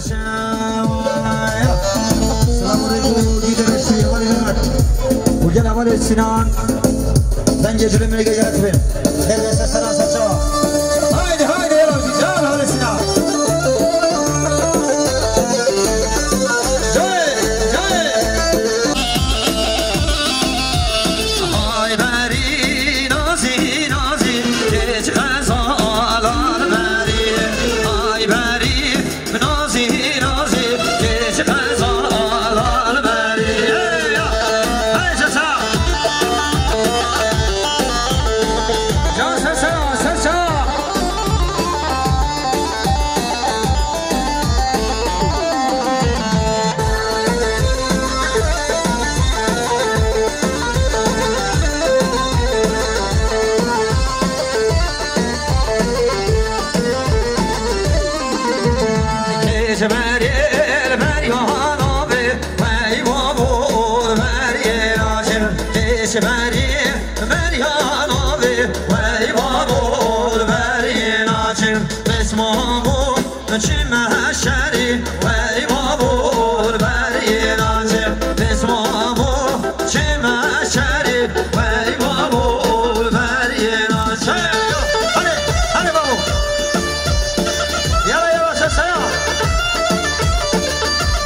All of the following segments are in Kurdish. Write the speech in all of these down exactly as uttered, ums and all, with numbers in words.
Selamun aleyküm, gidin eşkıya, var ilan. Ugel amal Sinan. Dengê cilê me gel yaratibin. Neredeyse selam saça. Haydi, haydi, ya Rabbi, can hali Sinan. Joy, joy. Ay berî nazî nazî, geç xezalan berî. Ay berî nazî nazî, geç xezalan berî. Hey, ya! Hey, sesa! Can sesa, sesa! Kêşberê beryan avê, wey babo berê naçin. Kêşberê beryan avê, wey babo berê naçin. Pismamo çime şerî, wey babo berê naçin. Pismamo çime şerî, wey babo berê naçin. Hadi, hadi babo. Yala, yala, sesaya.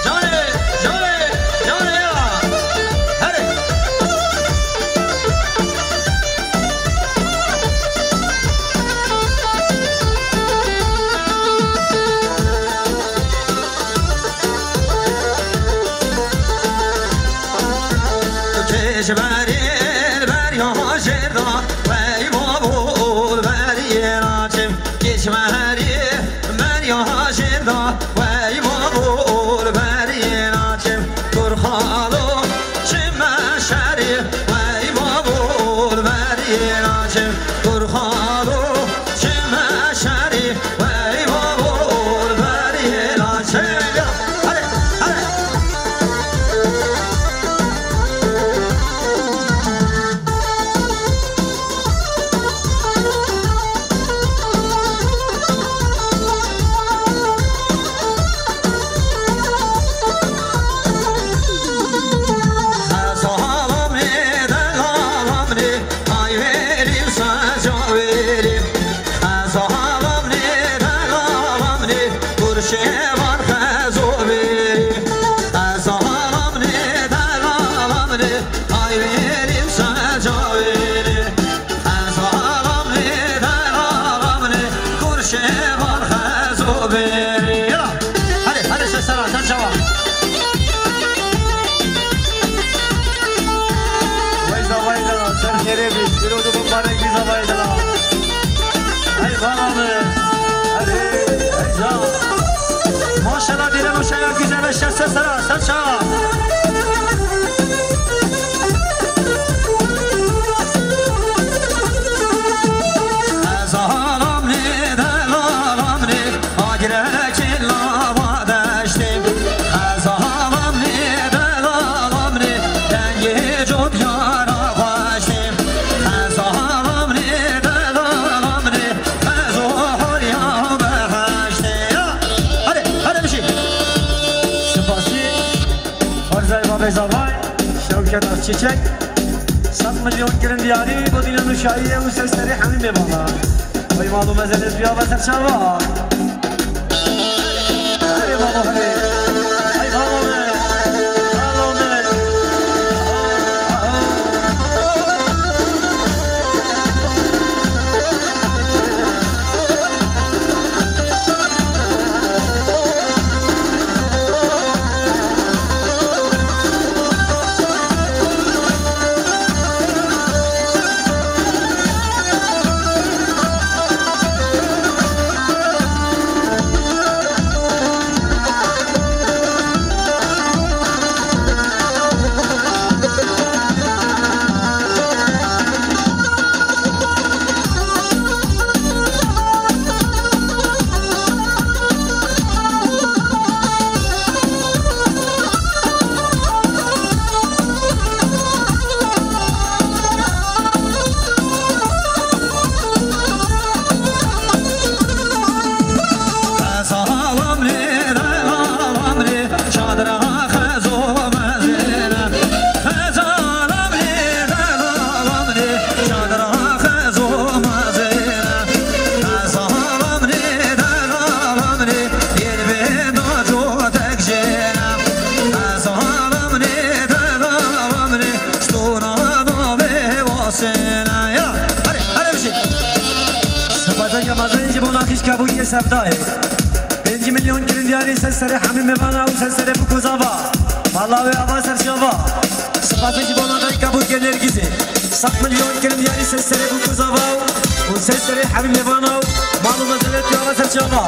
Canê, canê, canê, yala. Herê. Kêşberê berya jêr da, wey babo berê naçin. Kêşberê berya jêr da, wey babo berê naçin. Kur xalo çime şerî, wey babo berê naçin. Kur xalo çime şerî, wey babo berê naçin. Hadi, hadi. Xezalamnê, delalamnê, ay wêlî û seca wêlî. Xezalamnê, delalamnê, kurşê van xezo wêlî. Xezalamnê, delalamnê, ay wêlî û seca wêlî. Xezalamnê, delalamnê, kurşê van xezo bêrî. Yala. Hadi, hadi, sesler, sen çava. Vay zavayla, ser xêrê bî. Pîroz û mibarek bî zavayla. Hey, bana mı? Hadi, hey, ya. Maşallah, dile maşallah, güzel eşya, sesler, sen çava. Xezalamnê, delalamnê, agireke lava deştê. Xezalamnê, delalamnê, dengê cot yara xweştê. Xezalamnê, delalamnê, xezo horiya behiştê. Ya, hadi, hadi bir şey. Spasî. Arzay Babê Zavay, Şewket Akçiçek, sed milyon girindiyarî bo dîna nûşayiyê û ser serê hemî mêvanan. Vay mal û mezenê duya ve ser çava. Hey babo, hey. Hey babo me. Babo me. Mezin ji bona xîşka bûkê Sevdayê. Pêncî milyon kirin diyarî ser serê hemî mêvana û ser serê bûk û zava. Mala wê ava ser çava. Spasê ji bona dayika bûkê Nergîzê. Sed milyon kirin diyarî ser serê bûk û zava û ser serê hemî mêvana û mal û mezelê wê ava ser çava.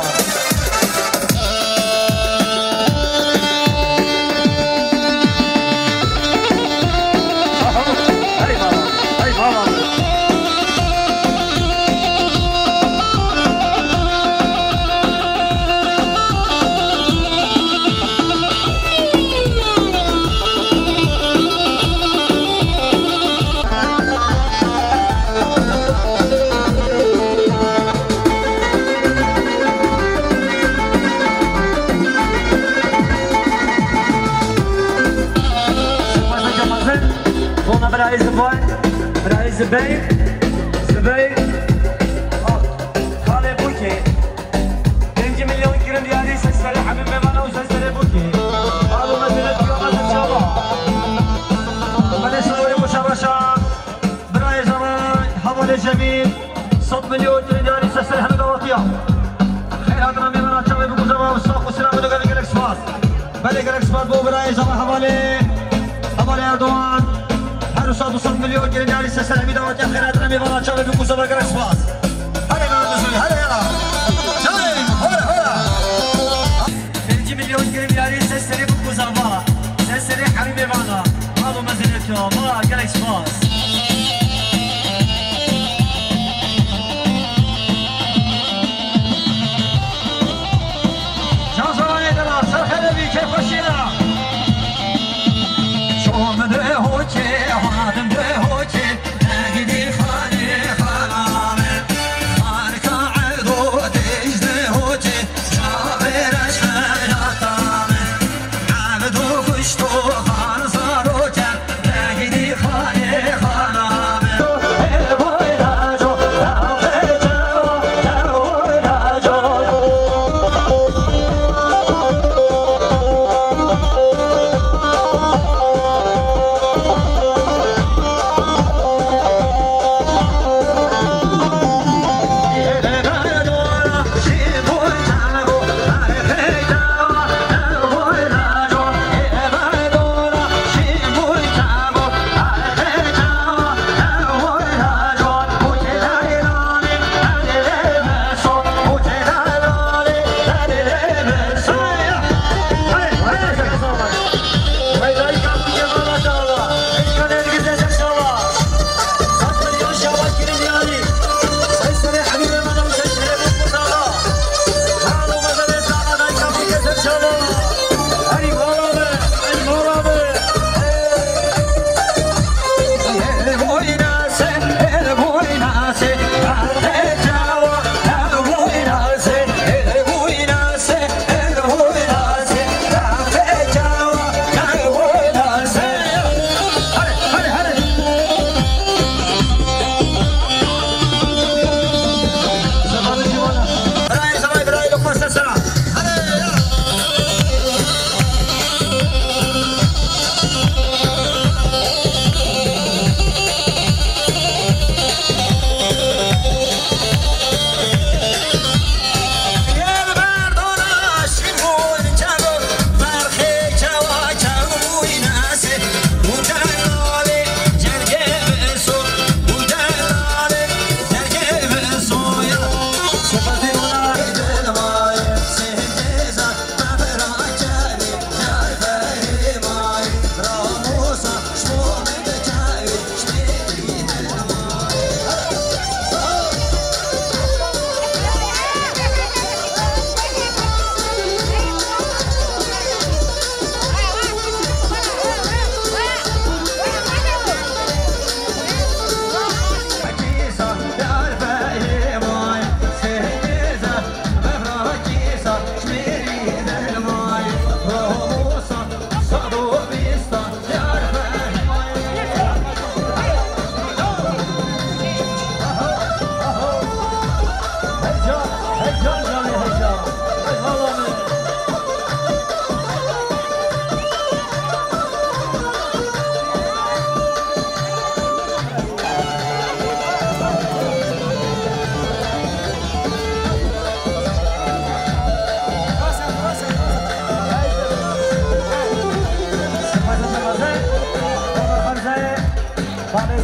Bona birayê Zibay, birayê Zibeyr, Zibeyr, kalê bûkê. Pêncî milyon kirin diyarî ser serê hemî mêvana û ser serê bûkê. Alo mezinet yo mezinet çava. Belê sawirê boşa başa. Birayê Zalay, hevalê Cemîl. Sed milyon kirin diyarî ser serê hemî dawetiya. Xeyr hatina mêvana çavê bûk û zava û saf û silamet û gelek gelek spas. Belê gelek spas bo birayê Zalay hevalê. Hevalê Erdoğan. Her sed û sed milyon kirin diyarî ser serê hemî dawetiya. Xeyr hatina mêvana çavê bûk û zava gelek spas. Hale lan Mesut, hale ya. Çalın, hale, hale. Pêncî milyon kirin diyarî ser serê bûk û zava. Ser serê hemî mêvana. Mal û mezinet yo, ma gelek spas. Can Zalanê dela, ser xêr bî, kêfxweşiyê de. Şom de hokê, hadim de hokê.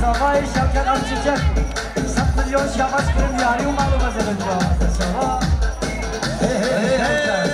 Zavayê Şevket Akçiçek, sed milyon şabaş kirin yarî û mal û mezelên cihazê. Şeva. Hey, hey, hey, hey.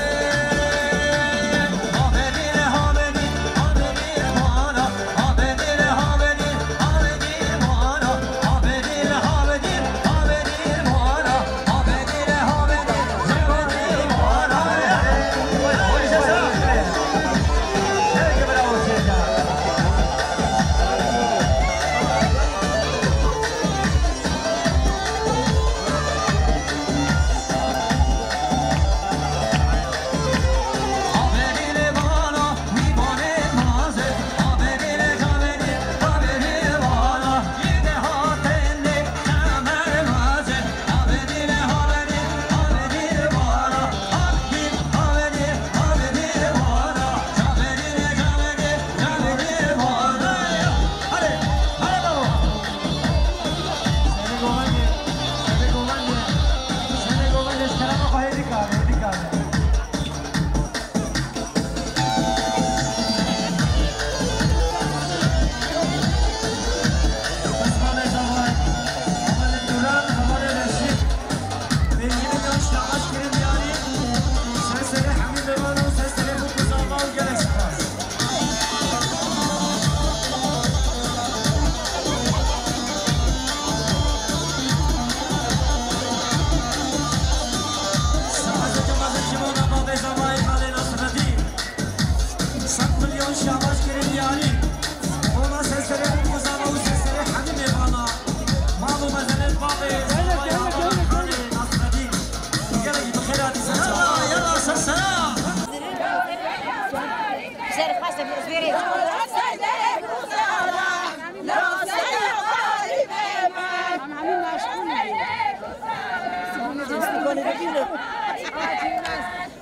Sed milyon şabaş kirin yarî. Ona seserê Murtuzana û seserê hemî mêvana. Mal û mezelên bavê Zavayê Havan Xalê Nasredîn. Gelekî bi xêr hatî ser çawa. Yalla, yalla, ser sera.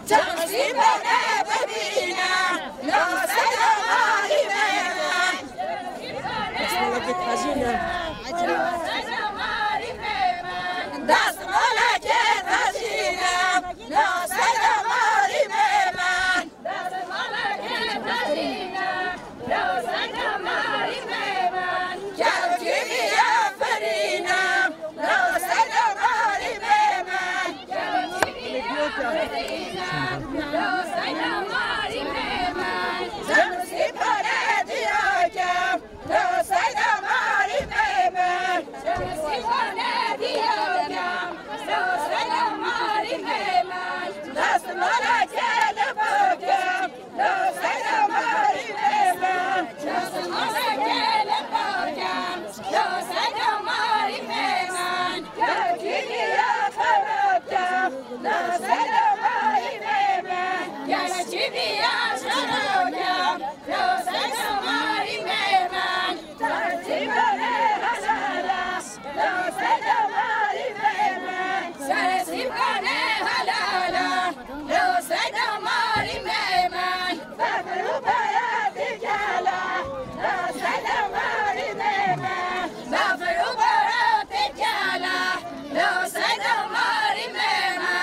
Çaxî bane bibîne, lo seyda marî bêne. Destmalekê tejîne. Destmalekê tejîne, lo seyda marî bêne. Destmalekê tejîne, lo seyda marî bêne. Kevkî biya firîne. Lo seyda marî bême. Zem sîpane diyake. Lo seyda marî bême. Zem sîpane diyake. Lo seyda marî bême. Destmala kele bake. Lo seyda marî bême. Destmala kele bake. Lo seyda marî bême. Gerçi biya xerabke, lo seyda marî bême. Gerçi biya xerabke, lo seyda marî bême. Gerçi bane helala, lo seyda marî bême. Gerçi bane helala, lo seyda marî bême. Befir û baya têkela, lo seyda marî bême. Befir û baya têkela, lo seyda marî bême.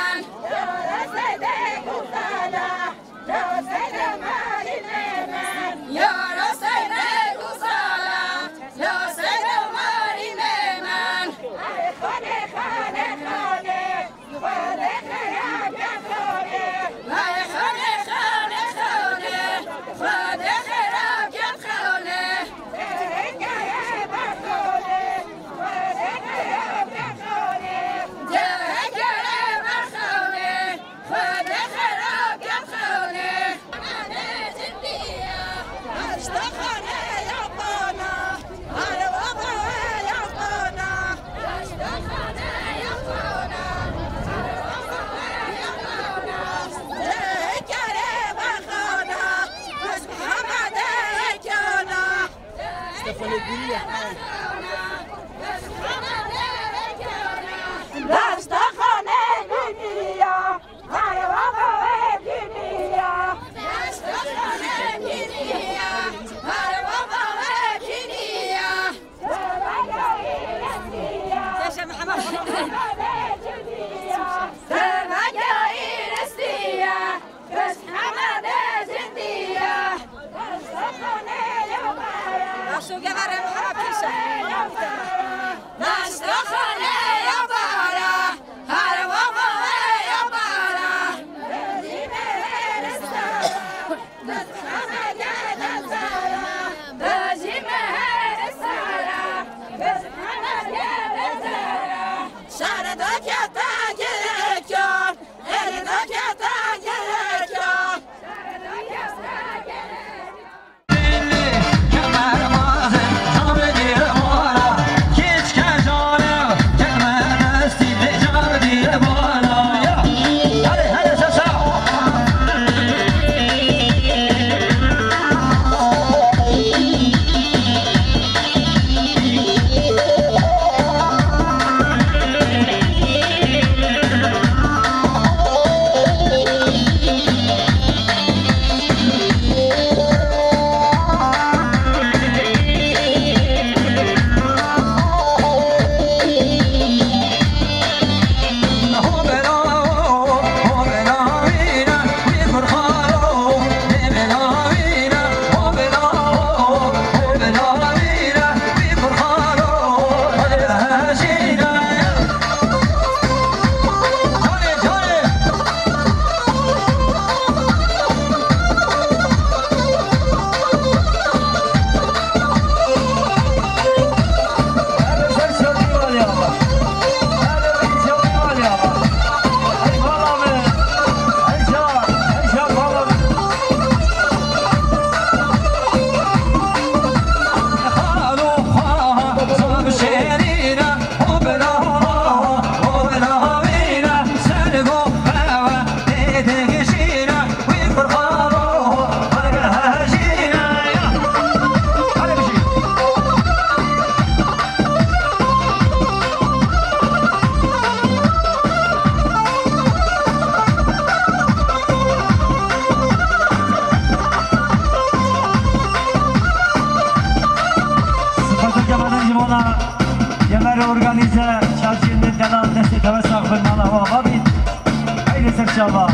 Ser çava.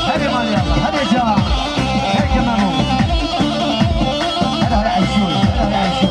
Herê malê Allah, herê ca. Herke memo. Herê herê eşyo, herê herê eşyo.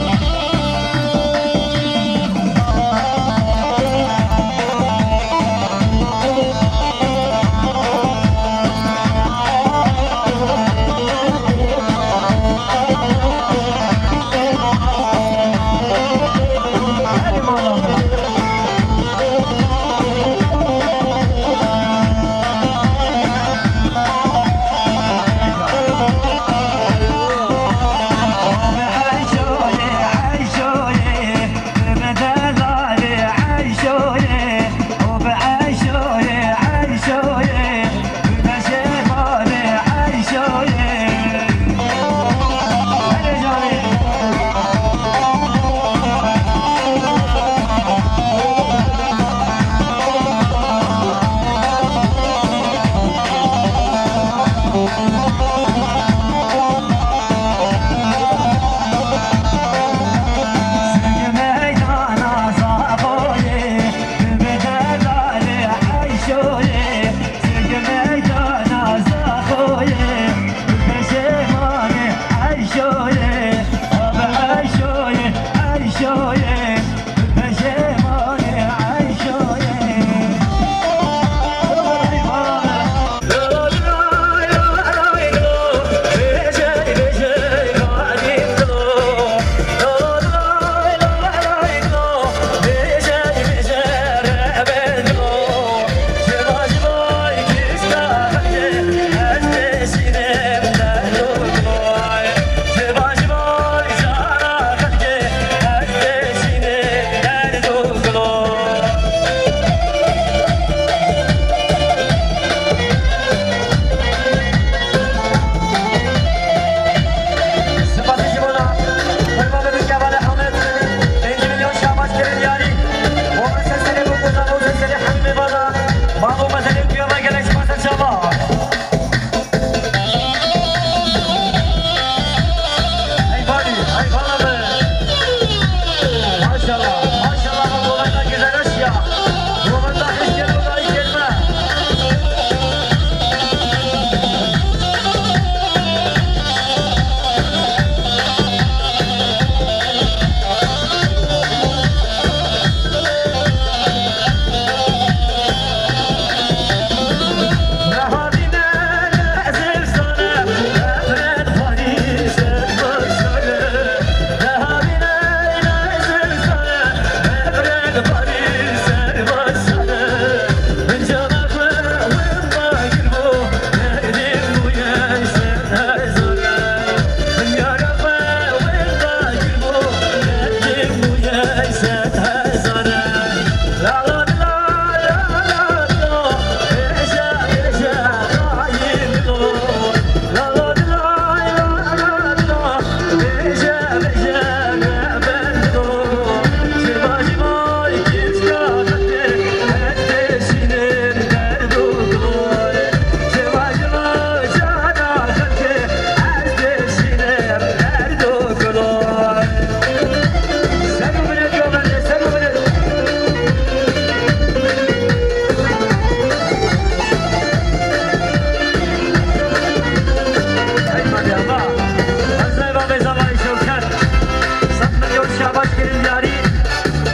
Hey, bari, hey, bana be. Maşallah, maşallah, bak, olaylar güzel aşk ya. Romanda hiç gel, olay gelme.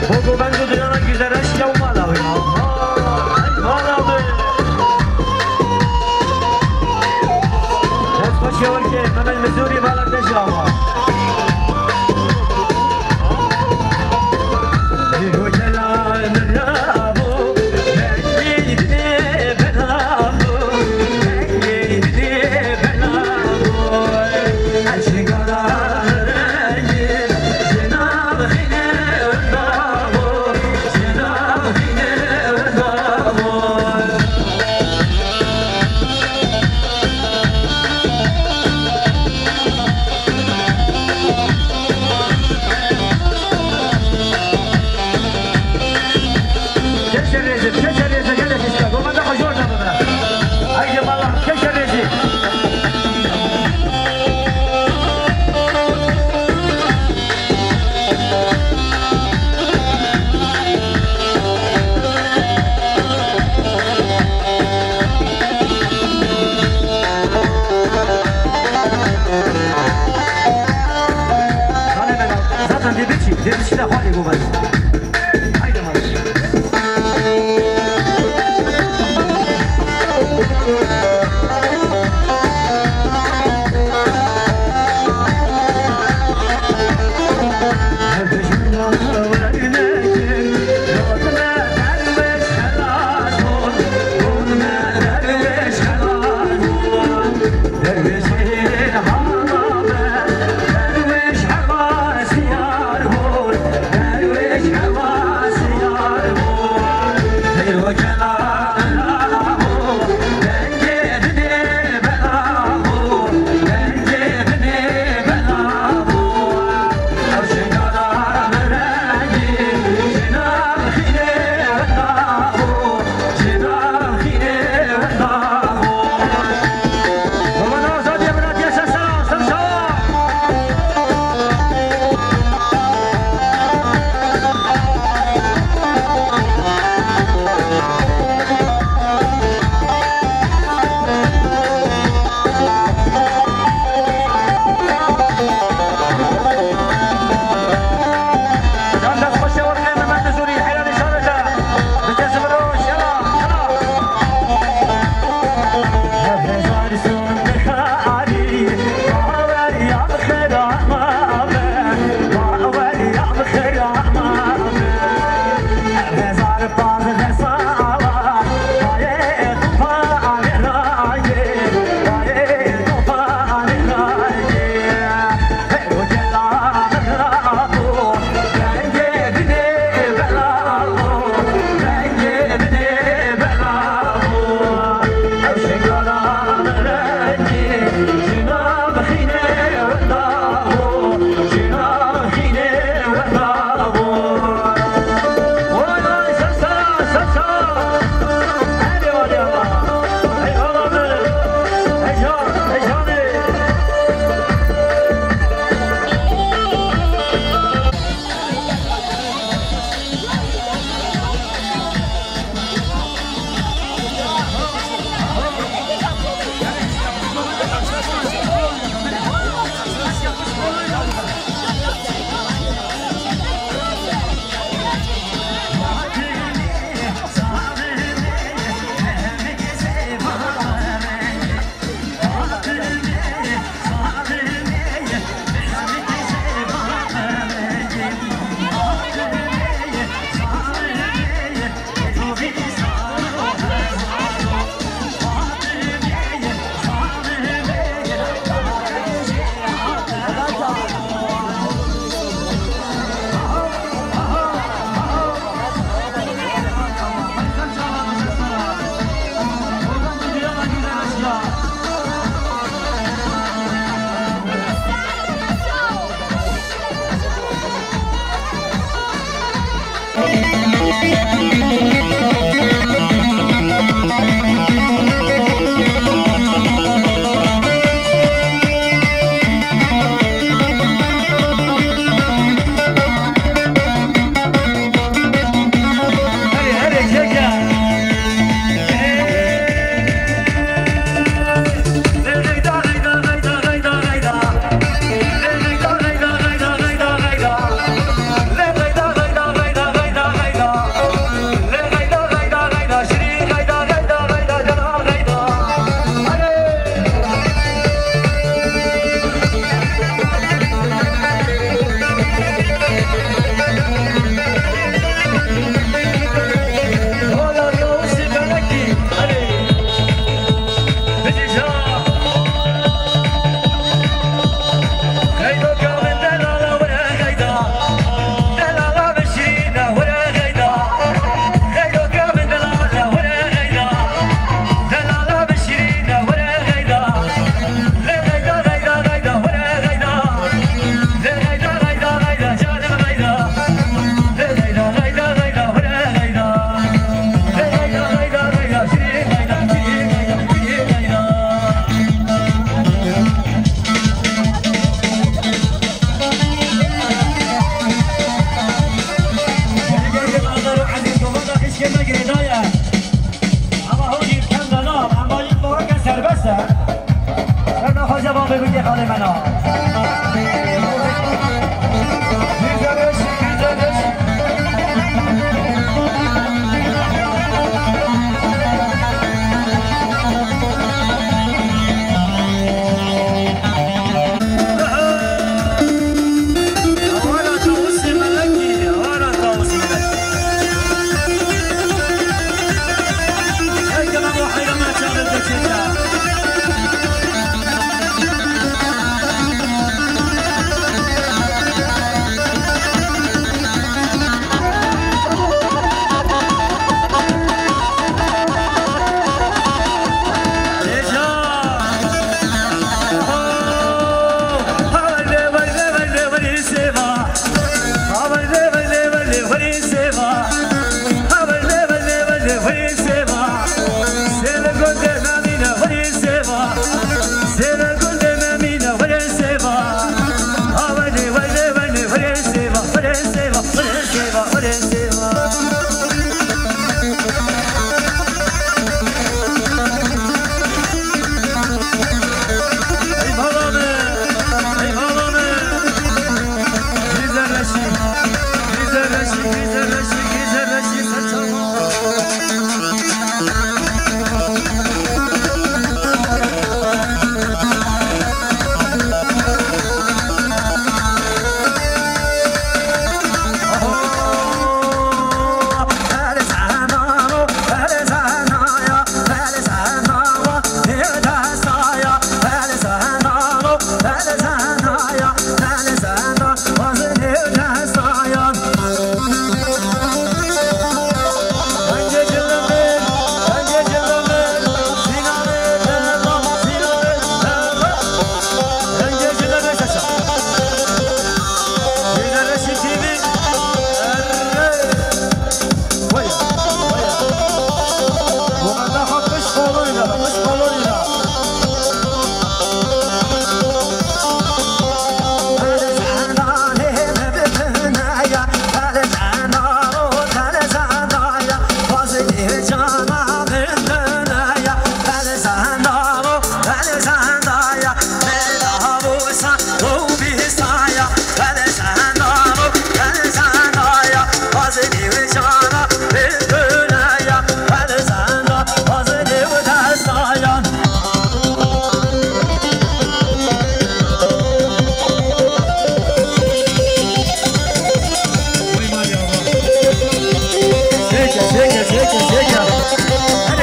Bo govend û duyana güzel aşk ya mala wê. Hey, mala wê. Dest xweş ya weke, Mehmet Mizûrî, mala te ji awa. Haydi marş.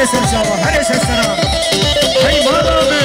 Ser çava, herê ser sera. Hey, mala me.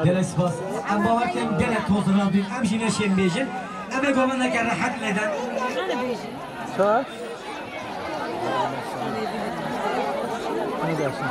Gelek spas. Em bawer dikim gelek toz radin. Em jî neşên bêjin. Em ê govendeke rehet lê den. Çawa? Ne dersin?